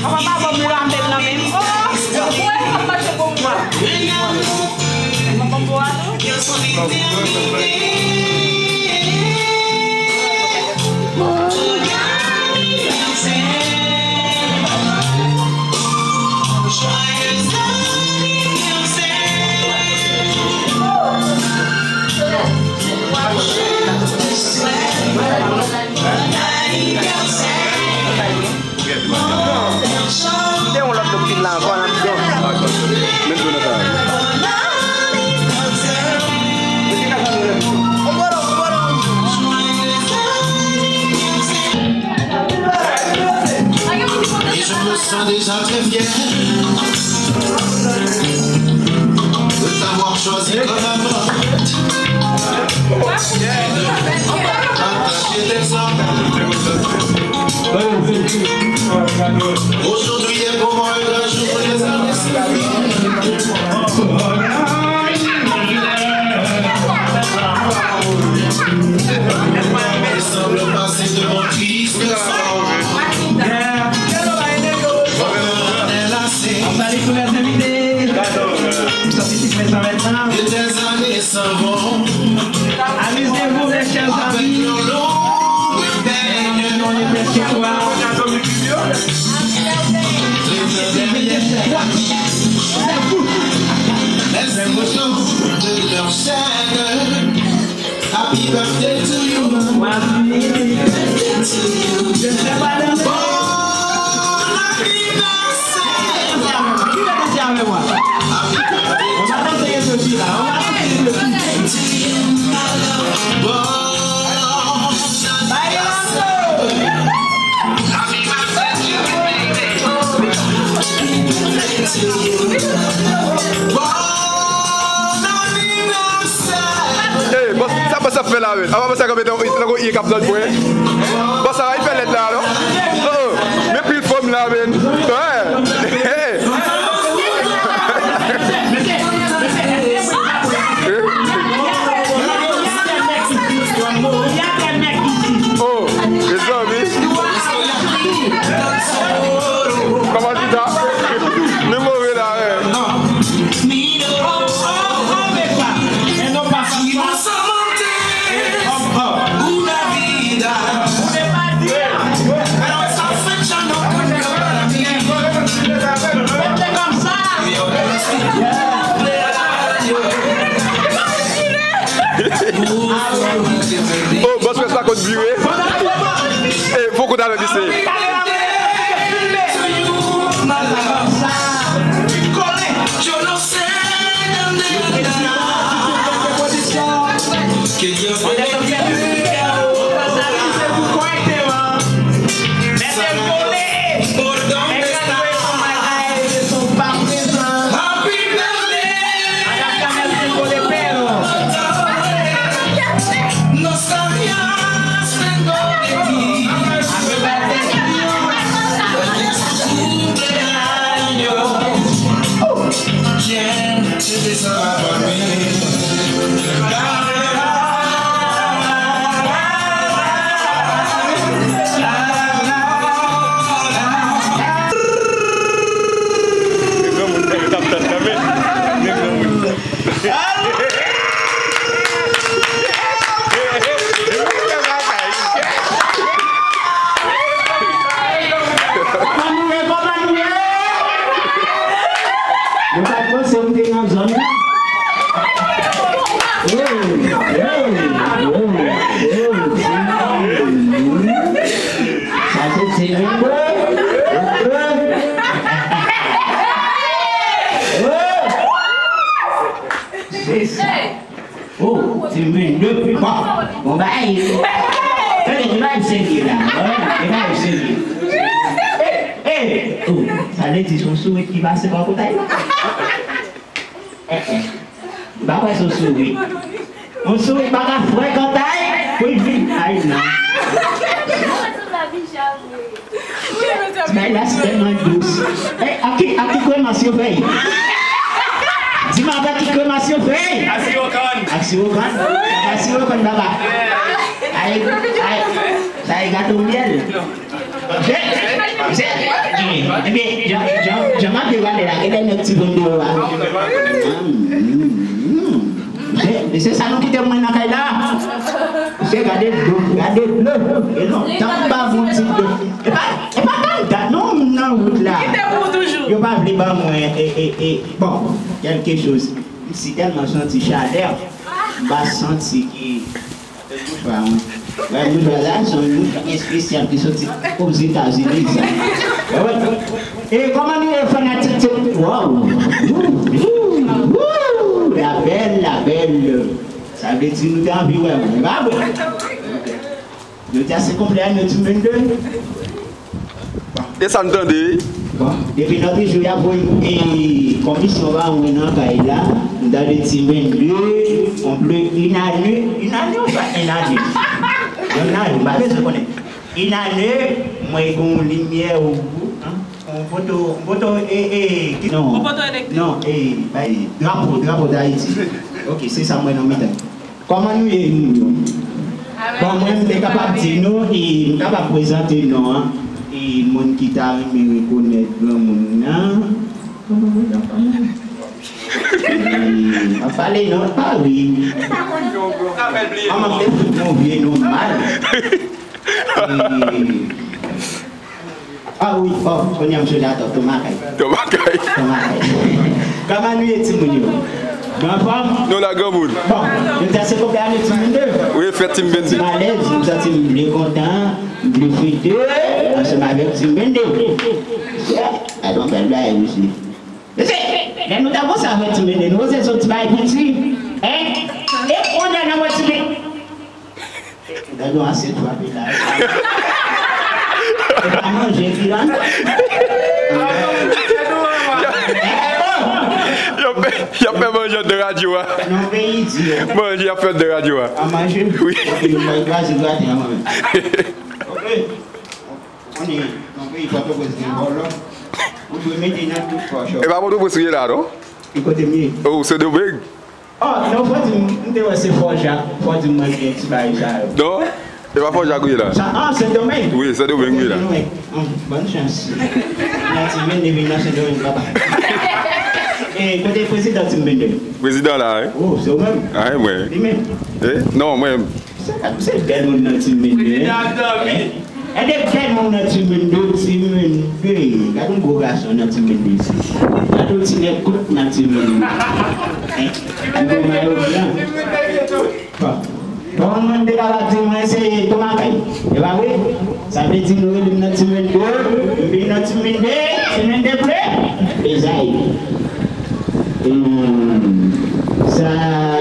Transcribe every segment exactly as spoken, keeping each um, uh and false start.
Papa pa ban m ramen nan menm. Oh, mwen, m ap mache pou mwen. Mwen, mwen, mwen. Kite yon lòt dopin la ankò anndan. Men dlo nan sa. Et je me sens déjà très fier de t'avoir choisi comme amante. Partager tes hommes. Aujourd'hui est pour moi un grand jour, les années s'écoulent. Ensemble passer de mon triste sort. Ap pale pou lèzenvite. Sòti ti prensè mentnan. Des années s'en vont. Amusez-vous, mes chers amis. Avec nos longues peines. On est presque trois. C'est fou. Elles sont de leur chaîne. Happy birthday to you. Happy birthday to you. Je sais pas danser. Bon anivèsè. Ki vle danse avè mwen? Happy birthday. On va danser les deux filles là. On va danser les deux filles. Bon anivèsè. Happy birthday to you, baby. Bon anivèsè. Ey, bòs, sa bòs ap fè la menm? Apa bòs sa kanpe tankou, tankou i k ap tann mwen. Bòs sa va fè lèd la, non? Oh, oh. Men pil fanm la menm. Wè. Hey. Oh, mezanmi. Kòman chita? Nou move la, wè. Oh, bòs près la konn vire. Eh, fò kout avèk li se. Mwen pa t panse m te nan zòn nan. Oh, oh, oh, oh, oh. Sa se, se yon bon. Oh. Se sa. Oh, se mwen de pi pa. Bon, bay. Tande, se pa serye la. Wi, se pa serye. Eh, eh. Oh, sa vle di se yon sourit ki pase bò kote la. Eh, eh. M pa kwè se yon sourit. Yon sourit pa ka frekante pou l vin. Ay, non. Bagay la se tèlman dous. Eh, ak ki, ak ki kremans yo fè l? Di m avèk ki kremas yo fè? Asiwokan. Asiwokan? Asiwokan, papa. Ay, ay, sa e gato myèl. Se, se, ebyen, jan, jan, jan m ap devale la, gen de nèg ti vennde yo a. Se, se sa nou kite mwen nan kay la. Se gade dlo, gade dlo. E lontan m pa bon ti dlo. E pa, e pa tan dat non, m nan wout la. Yo pa vle ban mwen, e, e, e, bon, kèlke choz. M si tèlman santi chalè, m pa santi ki, mouchwa, wi. Wè, mouchwa sa, se yon mouchwa espesyal ki soti Ozetazini, sa. Wè, wè. E kòman nou ye, fanatik, se, waw. Wou, wou, wou. La belle, la belle. Sa vle di nou te anvi wè mwen, e pa vre? Jodi a se konpleyannyo Team vennde. E sa n tande, wi. Bon, depi lòt jou y ap voye, e, komisyon ba mwen nan kay la, m tande Team vennde, konple, inane, inane ou pa inane? Inane, m pa bezwen konnen. Inane, mwen gon limyè ou, an, on poto, on poto, e, e, ki non? On poto elektrik. Non, e, bay, drapo, drapo Dayiti. Ok, se sa mwen nan mitan. Kòman nou ye, moun yo? Bon, mwen, m te kapab di nou, e, m kapab prezante non an, e, moun ki ta renmen rekonèt granmoun nan. Kòman moun nan, kòman? E, ap pale non, pa ri. Manman, m te fout nou vye non mal. E, Ah wi, oh, kounye a m sonje atò, Tomakay. Tomakay. Tomakay. Kòman nou ye, timoun yo? Nou anfòm? Nou la, granmoun. Bon, nou ta se konpleyannyo Team vennde. Wi, fèt Team vennde. M santi m alèz, m santi m vle kontan, m vle fete, ansanm avèk Team vennde. Gade yon bèl bagay, mesye. Mesye, lè nou ta konsa avèk Team vennde, nou oze sot ti bagay piti. Hein? E kounye a n ap wè Team vennde. Gade yon asyèt frape la. E pa manje ki la, non? Y ap fè, y ap fè manje anndan radyo a. Non, peyi di. Manje y ap fè anndan radyo a. A manje? Wi. Ok, nou bay kraze grate a mwen menm. Ok. Ou konnen, nan peyi Pòtoprens gen vòlò. Ou dwe mete nan tout pòch ou. E pa Pòtoprens ou ye la, non? E kote m ye? Oh, Sendomeng. Oh, non, fò di m, m te wè se Fò Jak, fò di m mwen gen ti bagay sa yo. Non, e pa Fò Jak ou ye la. Sa, ah, Sendomeng? Wi, Sendomeng ou ye la. Sendomeng. Hum, bòn chans. Nan Team vennde vin nan Sendomeng, papa. E kote prezidan Team vennde? Prezidan la, wi. Oh, se ou menm? Ah, e mwen. Li menm? Eh, non, mwen. Se, se bèl moun nan Team vennde, hein? Prezidan David. Gade bèl moun nan Team vennde, Team vennde. Gade yon gwo gason nan Team vennde isi. Gade yon ti nèg kout nan Team vennde. Hein? Li gon mayo blan. Bon. Bon, mwen te kapab di mwen se Tomakay. E pa vre? Sa vle di nou rele m nan Team vennde, m vin nan Team vennde, Team vennde vre. E sa ye. E, sa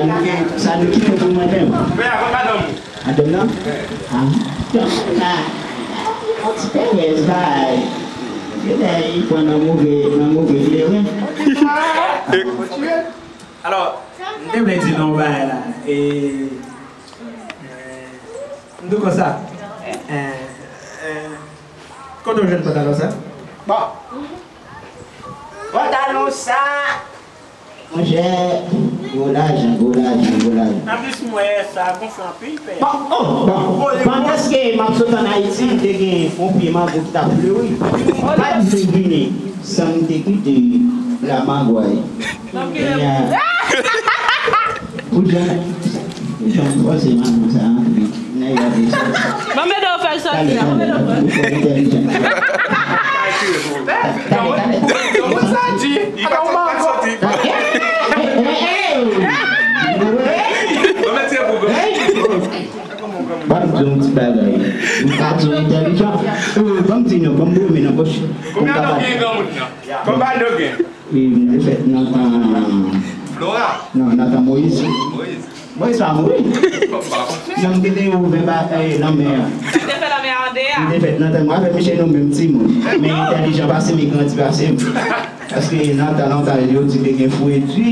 nou gen, sa nou kite pou mwen menm. Madanm nan? Ah, madanm nan. Yon ti pèyès, bay. Genlè li pran nan move, nan move kleren. Alò, m te vle di nou yon bagay la. E, e, m di w konsa. E, e, kote w jwenn pantalon sa? Bon. Pantalon sa. Monchè, gwo lajan, gwo lajan, gwo lajan. Anplis, m wè sa gonfle anpil, pè. Bon, oh, bon, pandan ke m ap sot ann Ayiti, m te gen yon pye mango ki t ap fleri. Pa t vle vini san m te kite Lamagway. Kounye a, pou jan, pou jan m fòse mango sa antre. Nèg yo ap soti. Mwen mete w fè l soti la. Talè, talè, talè. Ou fò entèlijan. Talè, talè, talè. Ou sa di? Ala ou mango. Hey, hey, hey. Ban m di yon ti bagay. M pa di w entèlijan. Euh, ban m di non, ban m goumen nan pòch. Konbyen tan w gen granmoun nan? Konbyen tan w gen? E m te fèt nan tan. Flora? Non, nan tan Moyiz. Moyiz? Moyiz pa mouri. Non, m te te ouvè ba, eh, lanmè a. Sa te fè lanmè a an de a? M te fèt nan tan, mwen avèk misye nou menm timoun. Men entèlijan pase m, e grandi pase m. Paske nan tan lontan, yo di te gen fredi.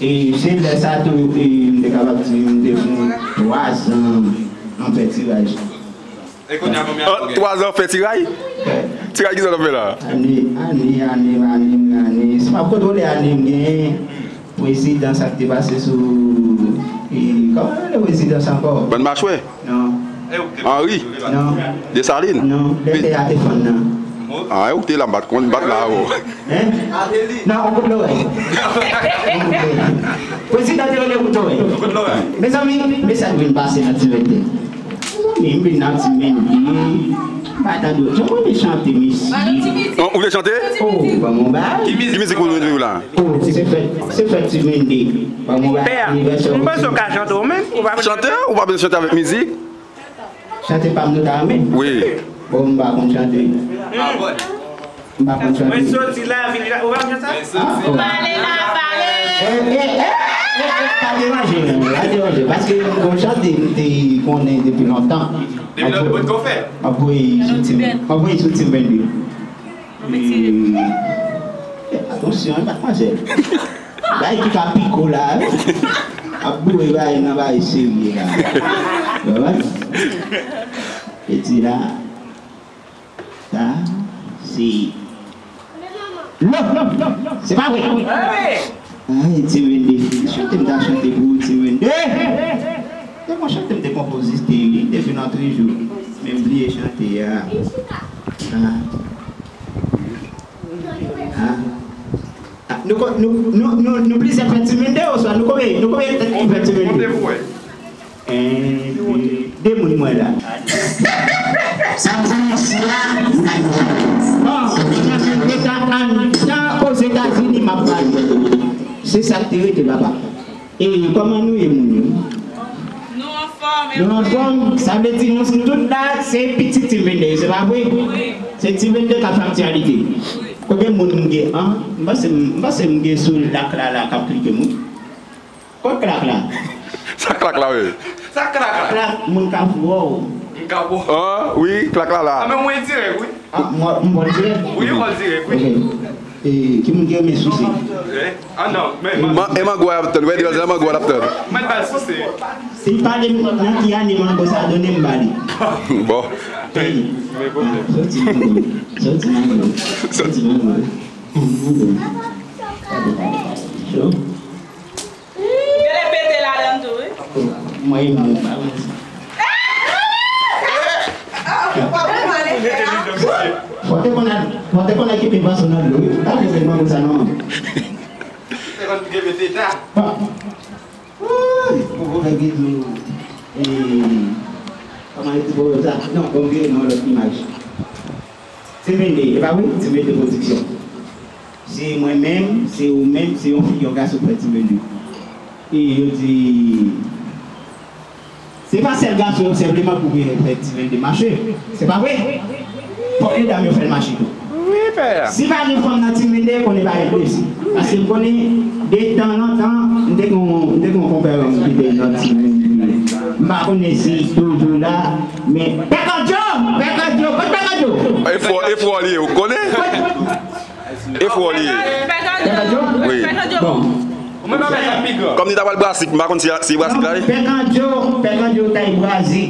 E se lè sa tou, e m te kapab di, m te fè twa zan an fè tiraj. E kounye a konbyen ane w gen? Twa zan fè tiray? Tiray kisa w ap fè la? Ane, ane, ane, ane, ane. Si m ap kontwole ane m genyen, Prezidan sa k te pase sou, e, kòman yo rele prezidan sa ankò? Bann Machwè? Non. Anri? Non. Desalin? Non. Lè tè a te fann nan. Ah, ou te la, m pa t konn, m pa t la avè w. Hein? Non, on kout lorèy. On kout lorèy. Prezidan te rele kout lorèy. Mezanmi, mesaj vin pase nan ti vètè. Mezanmi, m vin nan ti vètè. M pa tande. Jan mwen vle chante, mesye. Ou vle chante? Oh, ban m yon bagay. Ki mizik ou vle jwe la? Oh, se fèt, se fèt ti vennde. Ban m yon bagay. Pè, m panse w ka chante ou menm. Chante, ou pa bezwen chante avèk mizik? Chante pa m nou ta renmen? Wi. Bon, m pa konn chante. M pa konn chante. Mwen soti la, vin la, ou pa konn chante sa? Ah, oh. Pale la, pale. Eh, eh, eh, eh, eh, pa deranje mwen, pa deranje. Paske m konn chante, m te konnen depi lontan. Depi lè w te fè? M ap voye sou ti, m ap voye sou ti vennde. E, atansyon, wi, madmwazèl. Bagay ki ka piko la, wi. Ap boure bagay nan bagay serye la. Ou konprann? E di la, sa, se, non, non, non, non, se pa vre. Ay, ti vennde. Chante m ta chante pou ou, ti vennde. Se yon chante m te konpoze, se li, depi nan trejou. Men m bliye chante a. Ah. Ah. Ah, nou, ko- nou, nou, nou, nou plizyè fè ti vennde, oswa nou konbyen, nou konbyen tèt ki fè ti vennde? Konte pou wè. En, de, de moun mwen la. Sa kòmanse la, n a Bon, nan Eta, an, nan Ozetazini, m ap pale. Se sa k te rete, papa. E kòman nou ye, moun yo? Nou anfòm, e Nou anfòm, sa vle di nou tout la, se pitit ti vennde, se pa vre? Wi. Se ti vennde k ap fè aktyalite. Wi. Konbyen moun m gen an? M panse, m panse m gen sou lak la, la k ap klike m, wi. Kot klak la? Sa klak la, wi. Sa klak la? Klak, moun ka wè w. M ka wè w. Ah, wi, klak la la. Ah, men mwen dirèk, wi. Ah, mwen, m wè l dirèk? Wi, ou wè l dirèk, wi. Ok. E, ki moun ki renmen souse? Eh? Ah, non, men, man- E mango a ap tann, wè, di wè, se mango a ap tann. Mwen ba l souse. Si l pale nan ki ane mango sa donnen m ba li. Bon. Hey. Men bon. Soti mango. Soti mango. Soti mango. Mango. Gade, gade, gade. Cho. Genlè pete ladann tou, wi. Mwen, mwen, pa mwen. Fò te konn al, fò te konn al kenbe pwason nan dlo, wi. Pa bezwen mango sa, non. Te konn kenbe teta. Bon. Woy, poko fè videyo. E, kòman yo di poko sa? Non, bon, vire nan lòt imaj. Ti vennde, e pa vre? Ti vennde pwodiksyon. Se mwen menm, se ou menm, se yon fi, yon gason k fè ti vennde. E yo di, se pa sèl gason yo sèlman pou gen fè ti vennde mache. Se pa vre? Fòk medam yo fè l mache tou. Wi, pè. Si pa gen fanm nan ti vennde, konnen pa gen plis. Paske m konnen, de tan lontan, m te gen yon, m te gen yon konpè m ki te nan ti vennde. M pa konnen si toujou la, men Pè Kandjo! Pè Kandjo! Kot Pè Kandjo? E fò, e fò li ye, ou konnen? E fò li ye. Pè Kandjo? Wi. Pè Kandjo. Bon. Ou menm avèk sa pi gran. Kòm li ta pral Brasik, m pa konn si, si Brasik la ye. Pè Kandjo, Pè Kandjo ta ye Brasik.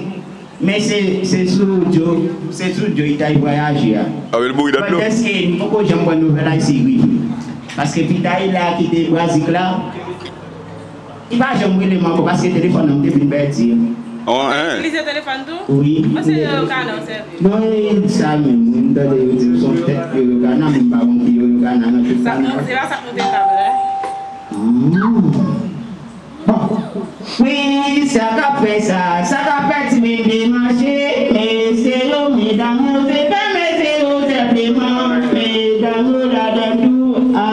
Men se, se sou dyo, se sou dyo li ta ye vwayaje a. Avè l bouri nan dlo. Pandan se nou poko janm pran nouvèl a, se rive. Paske pita e la ki te Brasik la, li pa janm rele m ankò paske telefòn nan m te vin pèdi. Oh, hein. Itilize telefòn tou? Wi. Mwen se Yoyokana w sèvi. Non, e sa menm, m tande yo di m se yon tèt Yoyokana, men m pa konn ki Yoyokana nan tout sa. Sa k nou, se pa sa k nou te tab la. Ah. Bon. Wi, sa k ap fè sa, sa k ap fè ti vennde mache, mesye yo, medam yo, se fè mesye yo sèlman, medam yo ladan tou, a,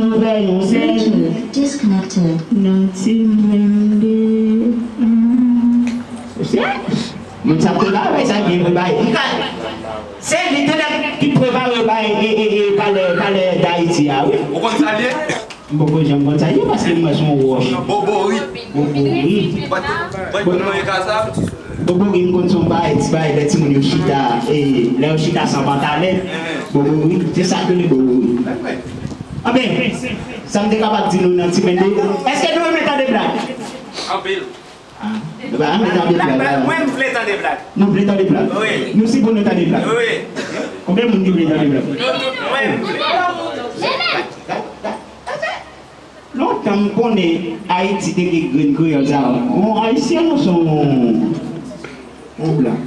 nou fè yon sèl. Disconnected. Nan ti vennde. Moun sa prepare sa byen prepare. Se li te nèg ki prepare bay e, e, e, palè, palè Dayiti a, wi. Ou konn sa l ye? M poko janm konn sa l ye paske m wè se yon wòch. Bobori. Bobori. Bòt, bòt nou ye ka sa? Bobori, m konn se yon bagay, ti bagay lè timoun yo chita, e, lè yo chita san pantalè. Bobori, se sa k rele bobori. Anben, sa m te kapab di nou nan ti vennde. Èske nou renmen tande blag? Anpil. Ah, nou pa renmen tande blag la. Mwen, m vle tande blag. Nou vle tande blag? Wi. Nou si pou nou tande blag? Wi. Konbyen moun ki vle tande blag? Nou tout, mwen, m vle. Gad, gad, gad, gad. Tan m konnen Ayiti te gen grenn kreyòl sa yo. Yon Ayisyen, non, se yon, yon blan.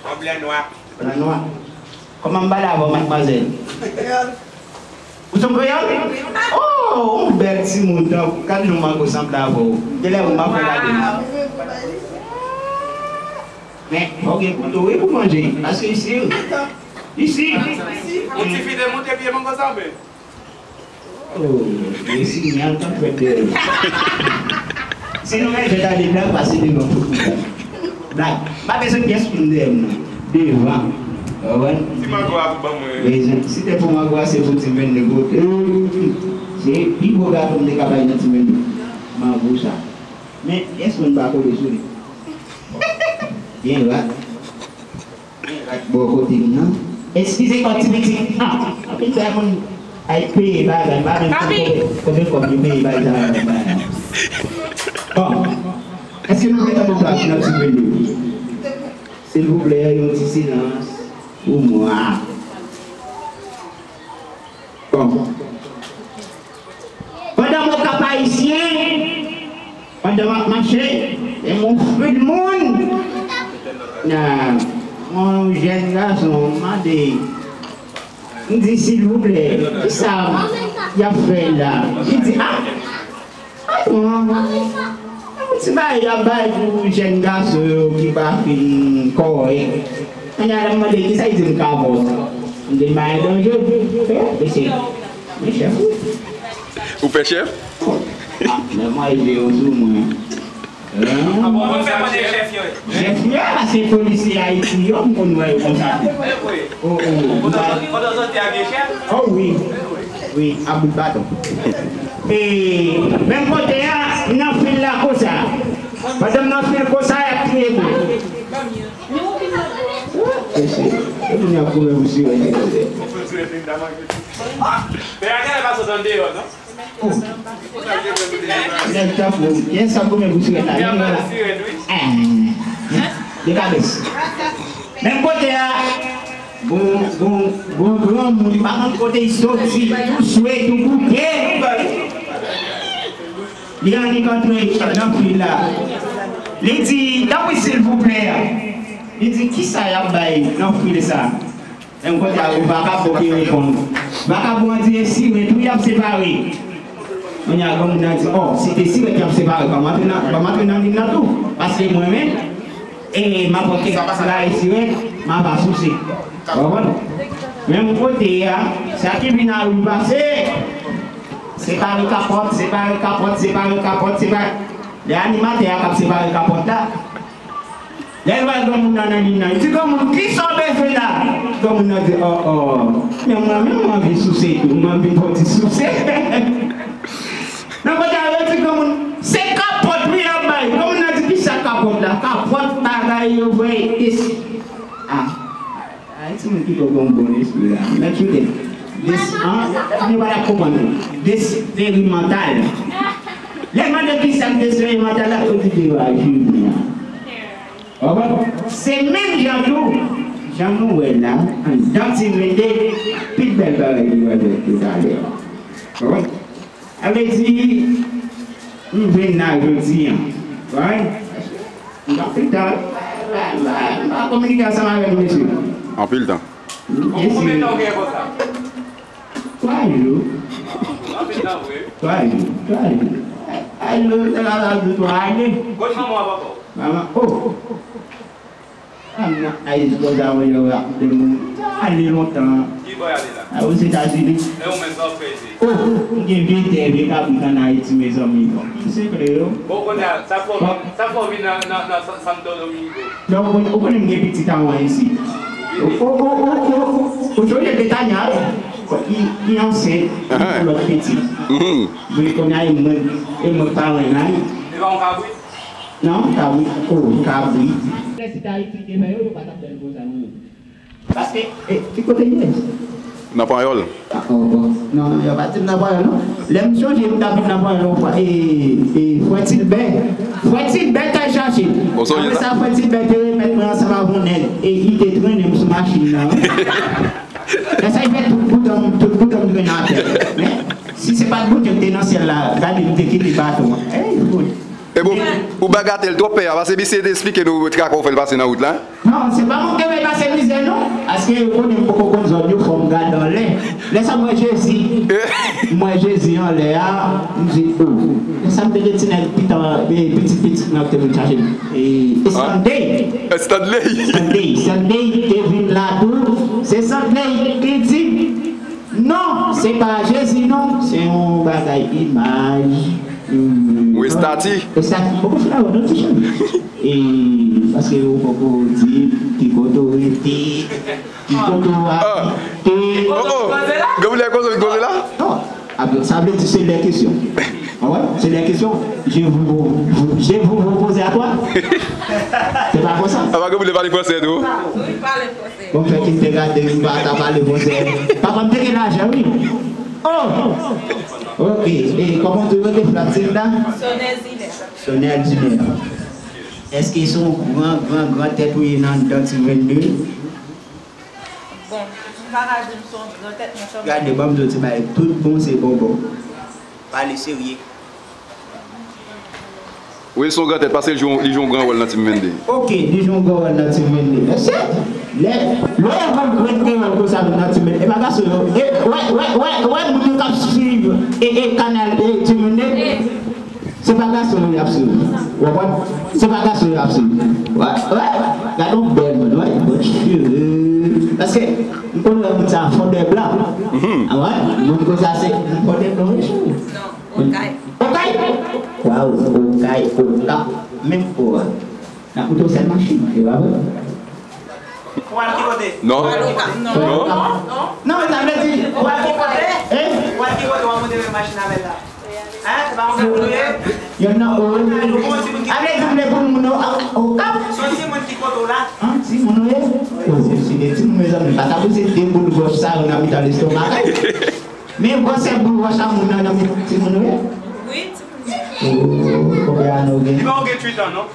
Yon blan nwa. Blan nwa. Kòman m pale avè w, madmwazèl? Ou se yon kreyòl? Oh, yon bèl timoun, tankou, gade yon mango sanble avè w. Genlè ou m ap fè gade. Men, fò w gen kouto, wi, pou manje. Paske isi, isi. Yon ti fi te moute pye mango sanble. Oh, e sinyal k ap fèt dèyè yo. Si nou mèt fè gade blag, pase devan tout moun. Blag. Pa bezwen pyès moun dèyè m, non. Devan. Ou konprann? Ti mango a pou ban mwen. Bezwen. Si te pou mango a, se pou ti vennde kote. Se pi gwo gato m te ka bay nan ti vennde. Mango sa. Men, pyès moun pa kole sou li. Byen rat. Bò kote m nan. Eskize kò ti pitit. Ah, anpil bagay moun ay peye bagay, m pa menm konn konbyen, konbyen kòb yo peye bagay sa yo nan bagay. Bon, èske nou gentan nan plas nan ti vennde? Silvouplè, yon ti silans pou mwen. Bon. Pandan m Okap Ayisyen, pandan m ap mache, e yon fil moun, na, yon jèn gason mande, m di, silvouplè, kisa y ap fè la? Li di, a, patwon, yon ti bagay y ap bay pou jèn gason yo ki pa fin kòrèk. Kounye a, lè m mande, kisa l di m? Kapòt. M di, bagay danje. Mesye, men chèf, wi. Ou pè chèf? Ah, men mwen, ede yo sou mwen. Hein? Chèf yo, paske polisye Ayiti yo, m konn wè yo konsa tou. Oh, oh, oh, wi. Wi, a bout baton. E, menm kote a, m nan fil la konsa. Pandan m nan fil konsa, y ap touye moun. Mesye, e moun y ap goumen pou sirèt yo. Nèg tankou, kiyès k ap goumen pou sirèt la? Ah, de kabès. Menm kote a, gon, gon, gon granmoun, li pa konn kote li soti, tou swe, tou bouke. Li annik antre nan fil la. Li di, tanpri, silvouplè. Li di, kisa y ap bay nan fil sa? Menm kote a, yon vakabon ki reponn. Vakabon an di, e sirèt wi y ap separe. Kounye a, granmoun nan di, o, si te sirèt y ap separe, ban m antre nan, ban m antre nan lim nan tou. Paske mwen menm, e m ap wè kèk bagay sirèt, m ap a souse. Ou konprann? Menm kote a, sa ki vin a ri pase, separe kapòt, separe kapòt, separe kapòt, separe. Lè animatè a k ap separe kapòt la, lè l wè granmoun nan nan lim nan, li di, granmoun, kisa w bezwen la? Granmoun nan di, o, o, men mwen menm, mwen anvi souse tou, mwen anvi fè yon ti souse. Nan kote a, yo di granmoun, se kapòt wi y ap bay. Granmoun nan di, kisa kapòt la? Kapòt bagay yo voye isi. A. Ay, timoun pito gon bon lespri la. Mèt choute. Des, an, nou pa t ap konprann nou. Desperimantal. Lè m mande kisa k desperimantal la, yo di deraje moun nan. Ou konprann? Se menm jan tou, jan nou wè la, anndan ti vennde, anpil bèl bagay ki pral fèt toutalè. Ou konprann? Sa vle di, m jwenn la jodi a. Right? M pa fè tan. M pa, m pa, m pa kominike ansanm avè nou, mesye. Anpil tan. Mesye. Konbyen tan w genyen konsa? Twa jou. Anpil tan vre. Twa jou. Twa jou. Ay, nou te la la di twa ane. Kot manman w ap ankò? Manman, oh. Fanm nan ayis konsa, mwen, yo rakonte moun. Ale lontan. Ki bò y ale la? A, Ozetazini. E ou menm, sa w fè isit? Oh, m gen vye tè, vye kabrit ann Ayiti, mezanmi. Bon, ki sekrè yo? Bon, kounye a, sa fè w vin, sa fè w vin nan, nan, nan San-, Santo Domingo? Non, ou, ou konnen m gen pitit a mwen isit. O, o, o, o, o, o, o, jodi Betania, li, li ansent, li gen lòt pitit. Mhm. Men kounye a, e mwen, e mwen k pa renmen. Li pa yon kabrit? Non, kabrit, oh, kabrit. Lè si t Ayiti te fè yo, yo pa t ap fè l konsa, non. Paske, e, ki kote li ye? Nan Panyòl. Ah, oh, bon. Non, non, yo pa di m nan Panyòl, non. Lè m sonje, m t ap vin nan Panyòl yon fwa, e, e, Frè Tilbè. Frè Tilbè t al chache. Ou sonje sa? Apre sa, Frè Tilbè te remèt mwen ansanm avè yon nèg, e li te trennen m sou machin nan. Lè sa, li fè tout bouton, tout bouton m trennen atè. Men, Si se pa t Bondye ki te nan syèl la, gade m te kite baton an. Ey, fout. E bon, ou bagatèl twòp pè a, paske misye te esplike nou traka w fè l pase nan wout la. Non, se pa mwen ki te fè l pase mizè non. Paske yo konnen m poko konn zòn yo, fò m gade anlè. Lè sa m wè Jezi, m wè Jezi anlè a, m di, o. Lè sa m te gen ti nèg pitan, e, pitit pitit nan ki te vin chache m. E, e Stanley. E Stanley. Stanley. Stanley te vin la tou. Se Stanley ki di, non, se pa Jezi non, se yon bagay imaj. Ou estati? Estati, poko fè la non ti chan. E, paske ou poko di ki kote ou rete, ki kote ou abite. Oh, oh. Granmoun nan koze, koze la? Non. Sa vle di se lè kesyon. Ou konprann? Se lè kesyon. Je vous, vous, je vous vous posez à quoi? Se pa konsa. Apa granmoun nan pale fransè tou? Wi, pale fransè. Bon, fè ki m te gade, m pa ta pale fransè. Papa m te gen lajan, wi. Oh! Ok, e kòman w te rele Francine la? Sonel Zilè. Sonel Zilè. Èske se yon gran, gran, gran tèt ou ye nan anndan Team vennde? Bon, m pa ka di m se yon gran tèt, men kanmenm. Gade, ban m di w ti bagay, tout bon se bonbon. Pale serye. Wi, l se yon gran tèt, paske l jwe, li jwe yon gran wòl nan Team vennde. Ok, li jwe yon gran wòl nan Team vennde. Mesye, lè, lè yo vann grenn kreyòl konsa nan Team vennde, e pa gason yo. E, wè, wè, wè, wè, moun yo k ap swiv, e, e, kanal, e, Team vennde, se pa gason yo y ap swiv. Ou konprann? Se pa gason yo y ap swiv. Wè, wè, gade yon bèl moun, wè, bèl cheve. Paske, m konn wè moun sa fondè blan. Mhm. A wè, moun konsa se fondè blan, wi, cheve. Okay. Okay? Waw, Okay, Okap, menm po a. N ap moute yon sèl machin, e pa vre? Ou al ki kote? Non. Non. Non. Non, sa vle di, ou al ki kote? Eh? Ou al ki kote w ap moute menm machin avè l la? Hein? Se pa yon granmoun ou ye? Yon nan o. A vle di m vle pou moun o, Okap? Se yon timoun ki kote w la? An, timoun ou ye? O, si de timoun, mezanmi, pa ta pouse de boul wòch sa yo nan mitan lestomak. Men gwosè boul wòch a moun nan, nan men timoun ou ye? Wi, timoun. Oh, konbyen ane w gen? Li pa w gen uit an, non?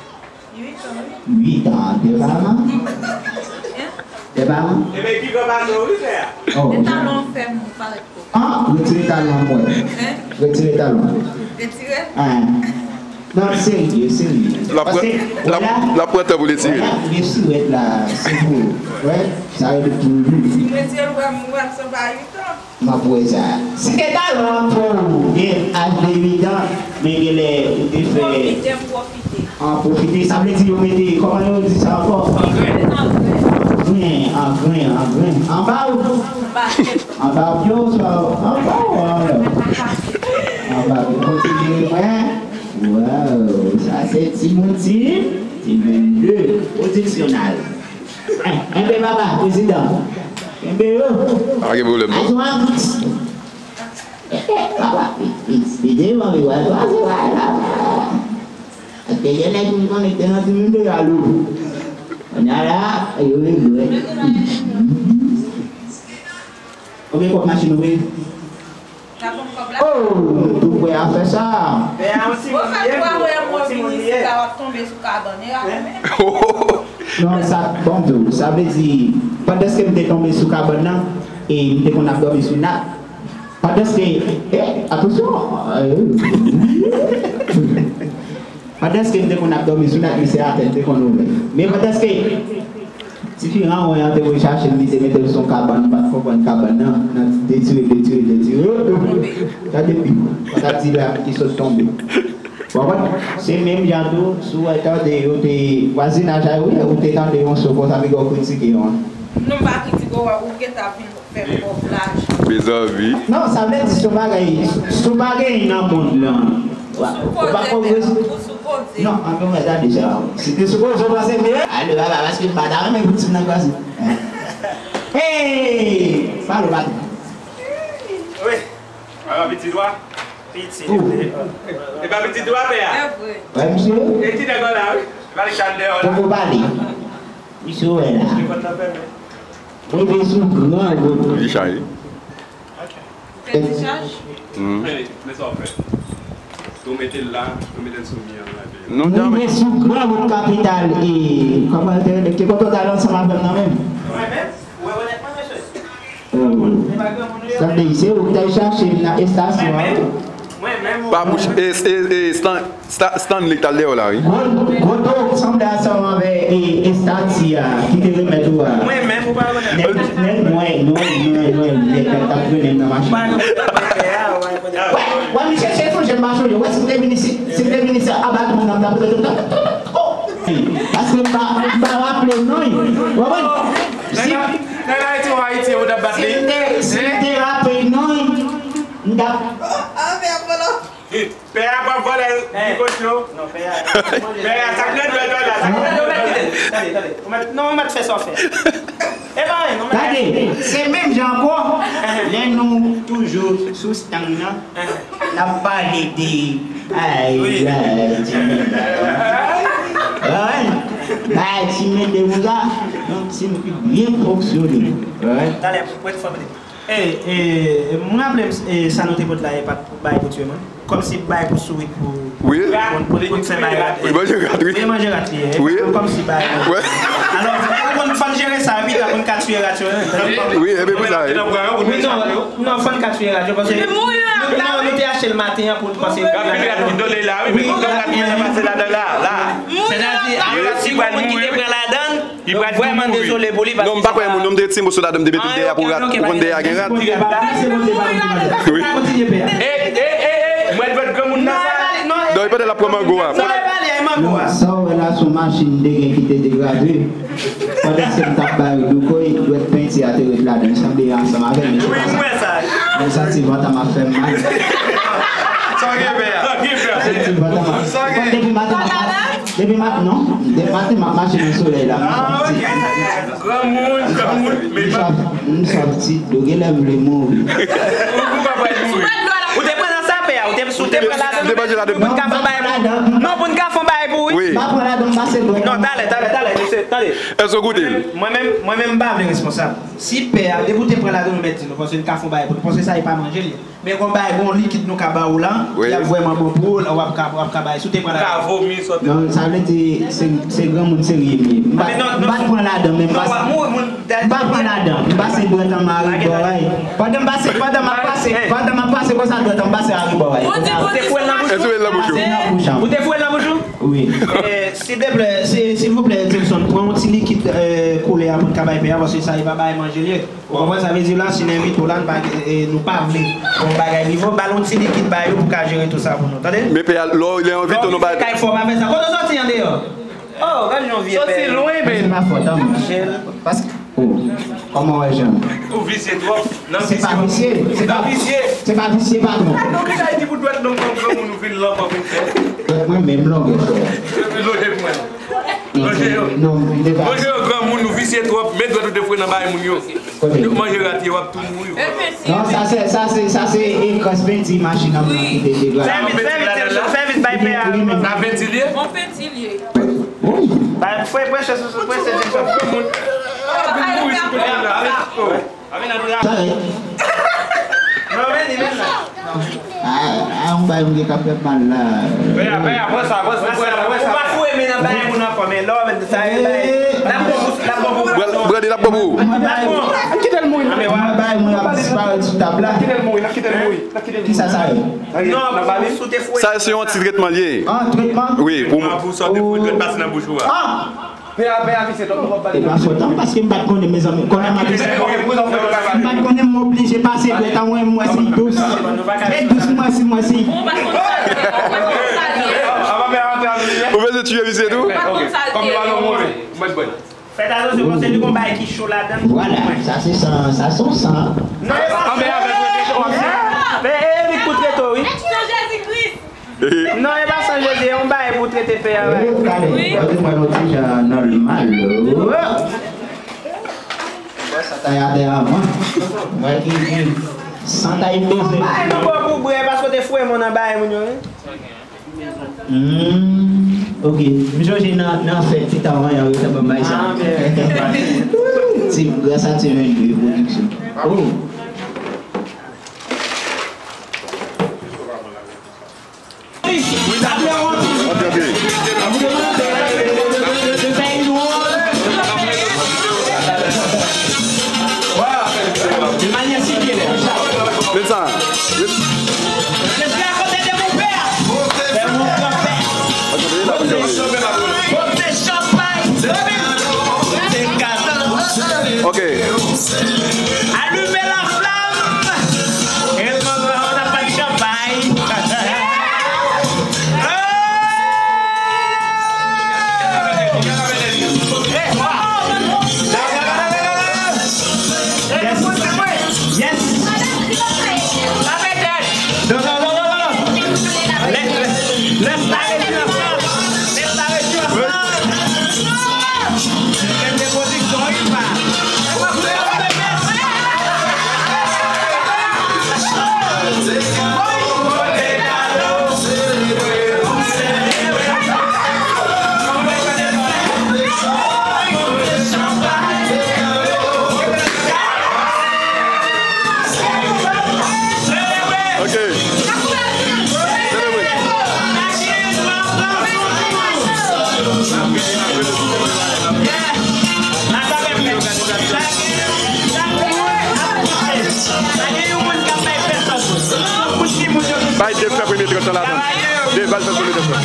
Uit an, wi. Uit an, de paran? Hein? De paran? Ebyen, pi gran pase w, wi, frè. Oh, de talon fè m parèt ko. Ah, retire talon, mwen. Hein? Retire talon. Retire? Ah. Non, serye, serye. L ap pran, paske, l ap, wala, l ap pran tan pou l retire. Wala, gen siwèt la, se pou, wè, sa yo te pou li. Si m retire l, w wè m, w wè m sanble a uit an. M ap wè sa. Si te talon an pran w gen aj de uit an, men genlè ou te fè. Pwofite, m pwofite. An pwofite, sa vle di yo mete, kòman yo di sa ankò? Angren. Angren, angren, angren. Anba w? Anba tèt. Anba pye w, swa anba w, an. Anba pye w. Kontinye, mwen. Waw, sa se timoun ti, ti vennde. Pwodiksyonal. Eh, enben, papa, prezidan. Enben, yo. Pa gen pwoblèm, non. Ajon an tout. Eh, eh, papa, pi, pi, pi devan, pi wè, papa, se pa la. Paske gen nèg m konnen ki te nan timoun de jalou. Kounye a la, yo regrèt. Konbyen kòb machin ou ye? Oh, m tou prè a fè sa. Bon, sa tou a wè mwen vini isit la, w ap tonbe sou kabann, e a menm. Non, sa, bon, m di w, sa vle di, pandan ke m te tonbe sou kabann nan, e m te konn ap dòmi sou nat. Pandan ke, eh, atansyon, eh, pandan ke m te konn ap dòmi sou nat, misye atè, m te konn ouvè. Men pandan ke Tifi ranwen an te voye chache m, li te mete l sou yon kabann, m pa t konprann kabann nan, nan detire, detire, detire. Gade pi, pa ta di la ki sot tonbe. Ou konprann? Se menm jan tou, si w wè tande yo te, vwazinaj la, wi, ou te tande yon son konsa, piga w kritike yo an. Non, m pa kritike w, ou gentan vin fè m pòv lajan. Mezanmi. Non, sa vle di se yon bagay, si w pa gen nan mond lan, ou pa, ou pa konn. Ou sipoze, ou sipoze. Non, anfen, mwen gade sa. Si te sipoze w panse byen. Ale, papa, paske m pa ta renmen pou ti m nan kraze. Hey! Pale, pale. Wi. Papa, pitit ou a? Pitit. Oh. E pa pitit ou a, pè a? E vre. Wè, misye. E ti nèg la, wi. E pa li k t al deyò la. Poko pale. Misye wè la. Telefòn nan fèmen. Rive sou gran wout. Li chaje. Ok. Ou te dichaj? Mhm. Men, men sa w fè. Si w mete l la, si w mete l sou mi an la, epi. Non, jamè. Rive sou gran wout kapital e, kòman l te rele? Ki kote w t al ansanm avè m nan menm? Mwen menm? Ou wè onètman, mesye? Oh. Tande, se ou ki t al chache m nan estasyon an, wi. Pa bouch, e, e, e, Stan-, Sta-, Stanley k t al dèyè w la, wi. Gwo, gwo do sanble ansanm avè, e, estati a, ki te remèt ou a. Mwen menm, ou pa rekonèt. Nèg, nèg nwè, nwè, nwè, nwè, nèg k ap trennen nan machin. Wè, wè, misye, se sonje m pa sonje. Wè, si m te vin isit, si m te vin isit, aba tout moun nan, m t ap rete, m t ap, oh! Paske m pa, m pa raple non l. Ou konprann? Si, nèg Ayiti, yon Ayisyen, ou t ap bat li. Si m te, si m te raple non l, m t ap. Pè a p ap vòlè li kote yo. Non, pè a. Pè a, sa k nan dwèt la, sa k nan dwèt la. Tande, tande. Ou mèt, non, ou mèt fè sa w fè. E pa anyen, non, mèt. Tande, se menm jan ankò. Lè nou toujou sou stand nan, n ap pale de, ay, ay, ti mèt. Ay, bay ti mèt de konsa, yon ti byen fonksyone. Talè, pou, pou fè E, e, mwen raple m, e, sa nou te pot la, e pa t pou bay pou tye moun. Kòmsi bay pou sourit pou, wi, pou, pou, pou fè bay rat. Wi, manje rat, wi. Wi, manje rat li ye. Wi. Kòmsi bay. Wè. Alò, pou, pou n fò n jere sa, epi pou n ka tiye rat yo, wi. Wi, e ben pou sa, wi. Wi, non, non, fò n ka tiye rat yo, paske nou, nou, nou te achte l maten an pou n panse. Gade rat ki dole la, wi, men kòm rat ki pase ladan la, la. Sètadi, rat si moun ki te pran ladan l, Li pral vrèman dezole pou li, paske non, m pa kwè moun, non, m te ti moso ladan, m te mete l dèyè pou rat, ou konn dèyè a gen rat. Wi. E, e, e, e, mwen dwèt granmoun nan sa. Non, e pandan l ap pran mango a. Sa w wè la sou machin te gen ki te degraje. Pandan se m t ap ba yo douko, dwèt penti a te ret ladan. Li sanble ansanm avè l, men se pa sa. Mwen santi vant an ap fè m mal. Sa w gen pè a? Sa w gen pè a? Mwen santi vant an ap. Depi maten m ap Depi mat, non, depi maten m ap mache nan solèy la, m sòti. Granmoun, granmoun, men m sòti, m sòti, doge lè m vle mouri. Ou pa pral mouri. Ou te pran nan sapè a, ou te, ou te pran ladan, pou n ka fè bay pou. Non, pou n ka fè bay pou, wi. M pa pran ladan, m pase dwèt. Non, talè, talè, talè, mesye, tande. Èske w goute l? Mwen menm, mwen menm, m pa vle responsab. Si pè a, depi w te pran ladan, ou mèt di nou, paske n ka fè bay pou, paske sa e pa manje l ye. Men gon bagay, gon likid nou ka ba ou la, wi, ki ap vrèman bon pou ou, w ap ka, w ap ka bay. Si w te pran ladan. Ka vomi sòti. Non, sa vle di, se, se granmoun serye m ye. M pa, m pa t pran ladan, men m pase, m pa pran ladan. M pase dwèt an m a rebò a. Pandan m pase, pandan m ap pase, pandan m ap pase konsa dwèt an m pase a rebò a. Ou te foure l nan bouch ou? Ou te foure l nan bouch ou? Wi. Eh, silvouplè, si, silvouplè, Edilson, pran yon ti likid, eh, koulè a pou n ka bay pè a, paske sa e pa bay manje l ye. Ou konprann sa vle di la, si n envite w la, n pa, e, nou pa vle yon bagay rive, ba l yon ti likid ba yo pou ka jere tout sa pou nou, tande? Men pè a, lè w, lè w envite w, nou ba. Kay fò pa fè sa. Kote w sòti andeyò? Oh, gad yon vye pè. Sòti lwen, men. Se pa fòt an mwen. Paske, oh, kòman w wè jan? Ou visye twòp. Se pa visye, se pa visye, se pa visye, patwon. Donk, ki sa di pou dwèt nonm kòm granmoun ou vin lanp an vin fè? Dwèt mwen menm longè, frè. Lonje pou mwen. Non, non, m te pa. Lonje yo granmoun, nou visye twòp, men dwèt ou te foure nan bay moun yo. Kote? Yo manje rat yo, w ap tou mouri. Non, sa se, sa se, sa se, e, krans penti machin nan mwen ki te degrade. Fè vit, fè vit, fè vit, bay pè a. Sa penti l ye? Bon penti l ye. Wi. Bay, fè, prese sou, prese sou. Moun. Ah, vin mouri sou kote la. Sa rèd. Non, men li menm la. Ah, ah, yon bagay m gen k ap fè m mal la. Pè a, pè a, pran sa, pran sa, pran sa, pran sa. Ou pa foure men nan bagay moun ankò, men lè w vin sa, e bagay. L ap bon pou, l ap bon pou. Brandy, l ap bon pou ou. L ap bon. Kite l mouri. Mwen bagay mwen ap disparèt sou tab la. Kite l mouri, kite l mouri. Kisa sa ye? Non, sou te foure. Sa se yon ti tretman l ye. Ah, tretman? Wi, pou mwen. Pou sa w te foure dwèt pase nan bouch ou a. Ah! Pè a, pè a visye twòp, nou p ap pale. E pa fòt an, paske m pa t konnen, mezanmi. Konnen m ap, m pa t konnen, m oblije pase dwèt an, mwen, m wè si l dous. E dous, m wè si, m wè si. Ou bezwen tiye visye tou? Kòm nou alon move, mwen bwè. Fèt atansyon, paske li gon bagay ki cho ladan l. Vwala, sa se san, sa se yon san. Non, e pa san. Anben avèk rete cho ap fè. Men e li k pou trete w, wi. Nan Jezi Kris. Non, e pa san Jezi, e yon bagay pou trete pè a. Wi, talè. Wi. Mwen te pran yon ti jan nòmal. Bon, sa ta y atè avan. Mwen ki, ki, san ta y bezwen. Bay nou bò pou bwè, paske w te foure men w nan bagay moun yo, wi. Hmm, ok. M sonje nan, nan fèt, ti ta vanyan, yo ta ban m bay sa. Ah, ok. Ti, gras a Ti Vennde Pwodiksyon. Oh. Pote chanpay. Se gaz. Ok. Alime laflam. E mwen, mwen, mwen, chanpay. Yes. Yes. Non, non, non, non, non. Lè, lè, lè sa redi ansanm. Lè sa redi ansanm. Lè de pwodiksyon, wi, pa. Ok. Selebre. Bay Dave fè premye trant lan ladan. Dave, al fè premye trant lan.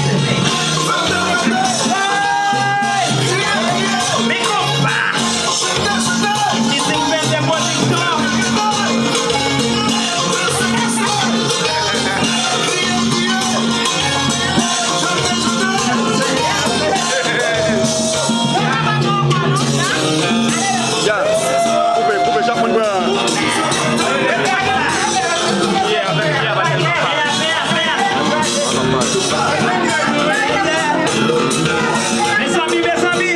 Ya, koupe, koupe, chak moun pran. Mezanmi, mezanmi.